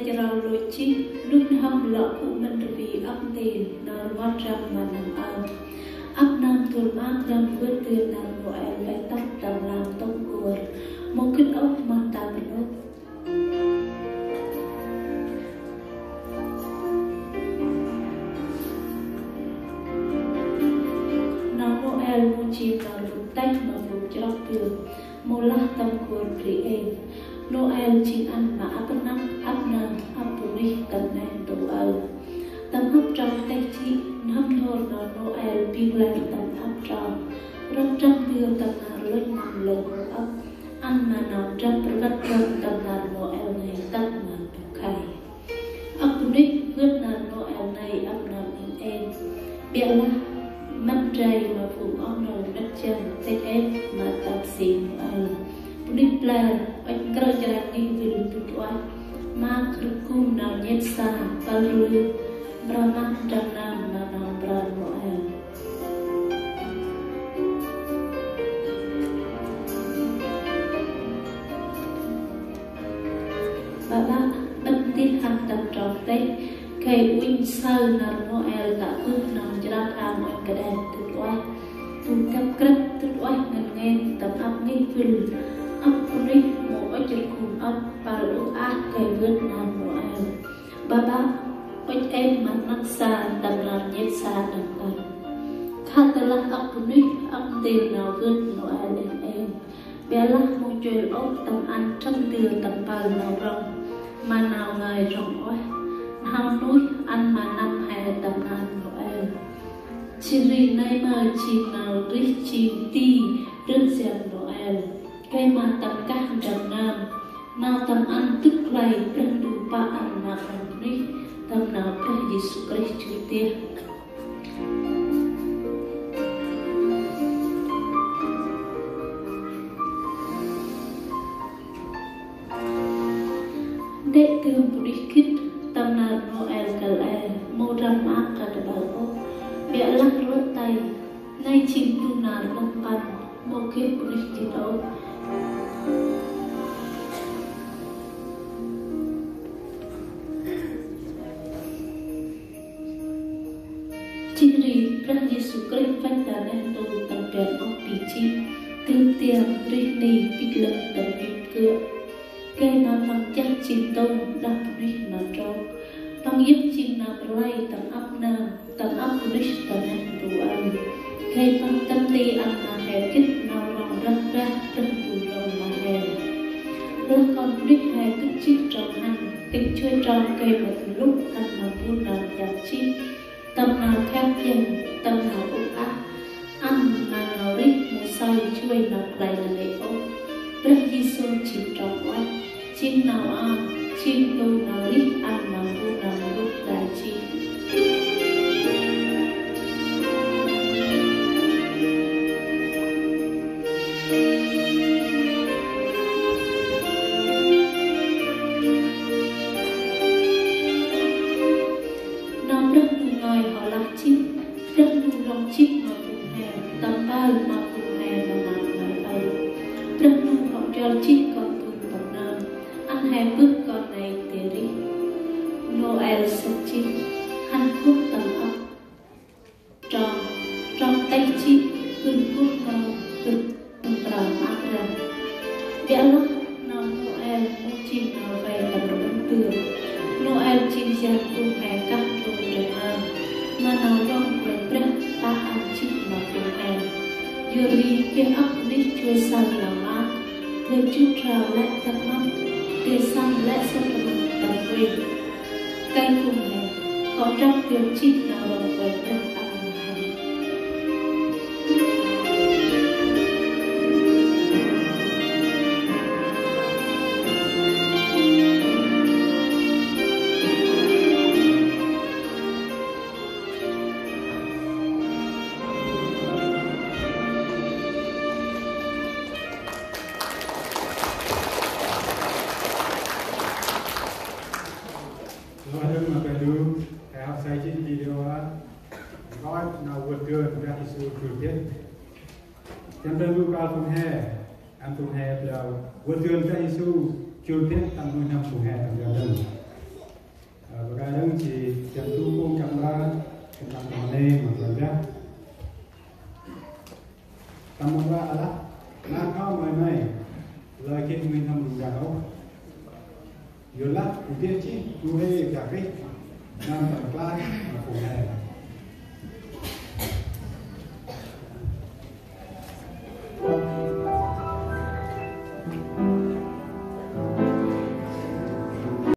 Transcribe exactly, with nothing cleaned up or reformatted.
Jrao lôch jêh, nuih n'hâm lŏ gŭ mĭn rvê ăp ntil nau rngot răm ma năm aơ. Ăp nơm dôl maak răm vơt dơn nơm Nôel vay tât tâm lam tŭk kuôr. Mâu gĭt ôh ma ta bunuyh. Nau Nôel mâu jêng nau rŭ têh ma phung chroh dơn. Mâu lah tâm kuôr bri êng. Nôel jêng ăn ma ăp năp, ăp nơm, ăp bunuyh tâm neh ntu aơ. Tâm ăp trong têh jêh, n'hâm n'hôr nau Nôel bi lăng tâm ăp trong. Rŏng răm dơn tâm nau lôch năm lơh ăp. Ăn ma nau drăp rvăt rŏng tâm nau Nôel nây tât ma du khay. Ăp bunuyh vơt nau Nôel nây ăp nau êng êng. Ƀiălah măt ndray ma phung oh nô măt jăn têh êp ma tâm si Nôel. Bunuyh blar, ŭch nkrơ̆ jrang ngih vĭl dŭt ueh. Ma krŭp gŭm nau nhêt sa, păl rlưh, mra măt ndrăng nơm ma nau mra Nôel. Ƀaƀă, ƀĭn dih hăn tâm trong têh, gay uănh saơ nau Nôel tă bơh nau jrăk ang uănh kđeh dŭt ueh. Phung găp krăp dŭt ueh ngăn ngên tâm ăp ngih vĭl. Ăp bunuyh mâu ŭch rgum ăp păl ŭch ah gay vơt nau Nôel. Ƀaƀă, ŭch êp ma rnăk sa tâm nau nhêt sa nơm păl. Khă tơlah ăp bunuyh ăp ntil nau vơt Nôel êng êng. Ƀiălah mâu chôl ôh tâm ăn trăk dơn tâm păl nau rŏng, ma nau ngơi rŏng ueh, n'hao nuih ăn ma năm he tâm nau Nôel. Jêh ri nây ma jêng nau rêh jêng ti rơh siăm Nôel, gay ma tâm kah ndrăng nơm, nau tâm ăn dŭt khlay Brah Ndu pă ăn ma phung bunuyh, tâm nau Brah Yêsu Krist jŭr deh. Ndĕ dơm bunuyh gĭt tâm nau Nôel kăl e, mâu răm maak kơt ƀaơ ôh. Ƀiălah lôch tay, nây jêng du nau rnăk păn, mâu geh bunuyh gĭt ôh. Jêh ri Brah Yêsu Krist văch ta neh ntu tâm ban oh bi jêh, dơm tiam rêh ni bĭch lâng tâm nhŭp gơ̆. Gay ma păng chăl jêng tông đah bunuyh ma trôk. Păng yơk jêng nau rlay tâm ăp nơm, tâm ăp bunuyh ta neh ntu aơ. Gay păng tâm ti ăn ma he gĭt nau rŏng rah rah Brah Ndu rŏng ma he. Lah kon bunuyh he gĭt jêh trong hăn, tĭng joi trong gay ma tâm lŭk ăn ma bu nau yap jêh. Tâm nau khăp jăn, tâm nau ŭch ah, ăn ma nau rêh mâu saơ joi nau khlay nanê̆ ôh. Brah Yêsu jêng trong ueh, jêng nau an, jêng du nau rêh ăn ma bu nau rŭ khlay jêh. Nau Brah Ndu ngơi hŏ lah jêh, Brah Ndu rŏng jêh ma phung he, tâm păl ma phung he ma nau ngơi aơ. Brah Ndu hŏ jol jêh kon tum tâm nơm, ăn he bơh kon nây dơi rêh. Nôel sĭt jêh, hăn kŭp tâm ăp trong, trong têh jêh, gŭ gŭ nau, gŭ nau trau maak răm. Ƀiălah nau Nôel mâu jêng nau vay tâm rnăk dơn. Nôel jêng yan phung he kah trôm drăng nơm, ma nau rŏng klei Brah ta ăn jêh ma phung he. Yor ri geh ăp bunuyh joi saơ nau maak, dơi jŭ trau lĕ dak măt, dơi săm lĕ săp rmăng tâm kuê. Kay phung he, hŏ trăp dơn jêh nau rŏng klei Brah ăn ma he. Lŏ dâng ma Brah Ndu, khay hŏ say jêh video a, nkoch nau vơt dơn Brah Yêsu jŭr deh. Dăn Brah Ndu kơl phung he, ăn phung he blao vơt dơn Brah Yêsu jŭr deh tâm nuih n'hâm phung he tâm ban dâng. Bơh kơi đŏng jêng dăn du phung kăp mra, kăp mra nê ma Kôranh Brah. Kăp mra alah: Nau khâo may nây, lơi gĭt nuih n'hâm Kôranh Brah ôh. Yorlah bu deh jêh du huê dak rêh, nơm tâm rklaih ma phung he.